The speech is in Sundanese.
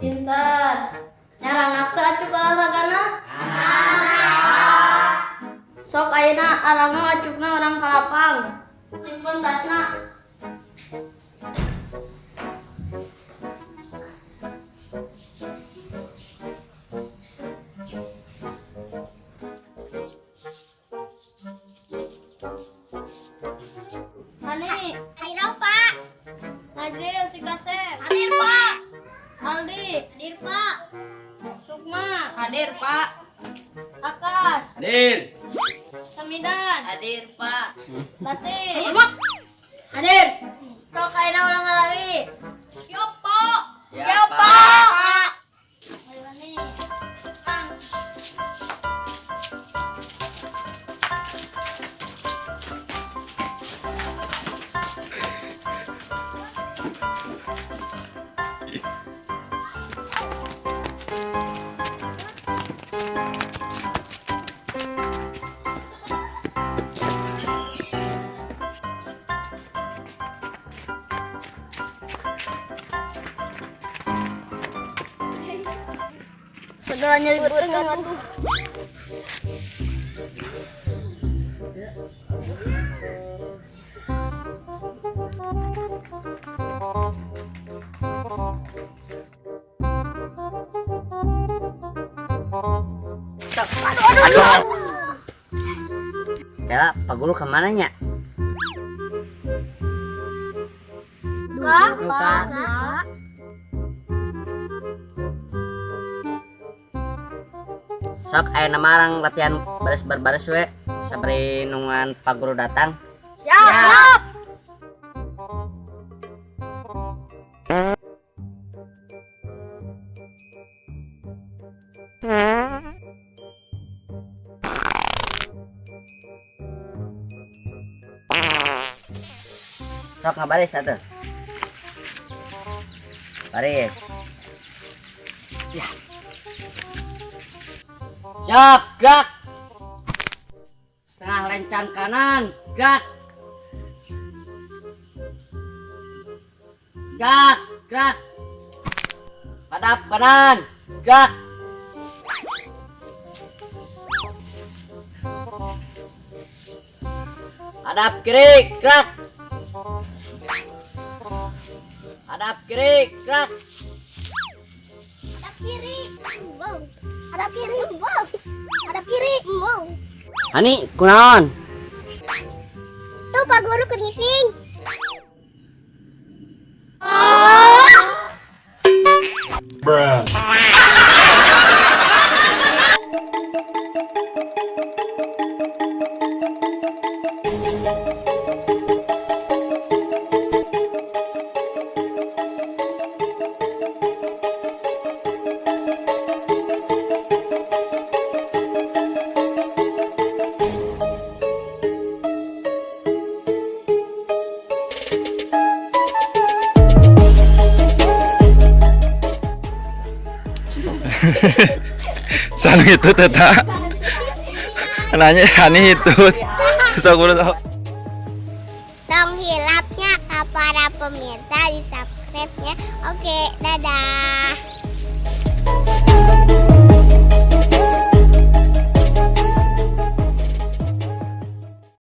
Pinter. Nyarandak teu acuk olahragana? Sok ayeuna arangeng acukna urang ka lapang. Simpen tasna. Hani. Hadir, Pak. Najril si Kasep. Hadir, Pak. Aldi. Hadir, Pak. Sukma. Hadir, Pak. Akas. Hadir. Samidan. Hadir, Pak. Latif. Hadir. Sok ayeuna urang ngalari. Siap, Pak. Siap, Pak. Ayo nih. Kang. Segala nyeri atuh. Kela, Pak Guru kemana nya? Kak, Luka. Sok ayeuna marang latihan baris berbaris we sabari nungguan Pak Guru datang. Siap. Sok ngabaris atuh. Baris. Ya. Siap, gerak. Setengah lencang kanan, gerak. Gerak, gerak. Hadap kanan, gerak. Hadap kiri, gerak. Hadap kiri, gerak. Hadap kiri. Wow. Hadap kiri. Wow. Hadap kiri. Wow. Hani, kunaon? Tuh Pak Guru keur ngising. Bruh. Sanu itu teta. Nanya Hani itu. Sok buru sok. Tong hilapnya ke para pemirsa di subscribe-nya. Oke, dadah.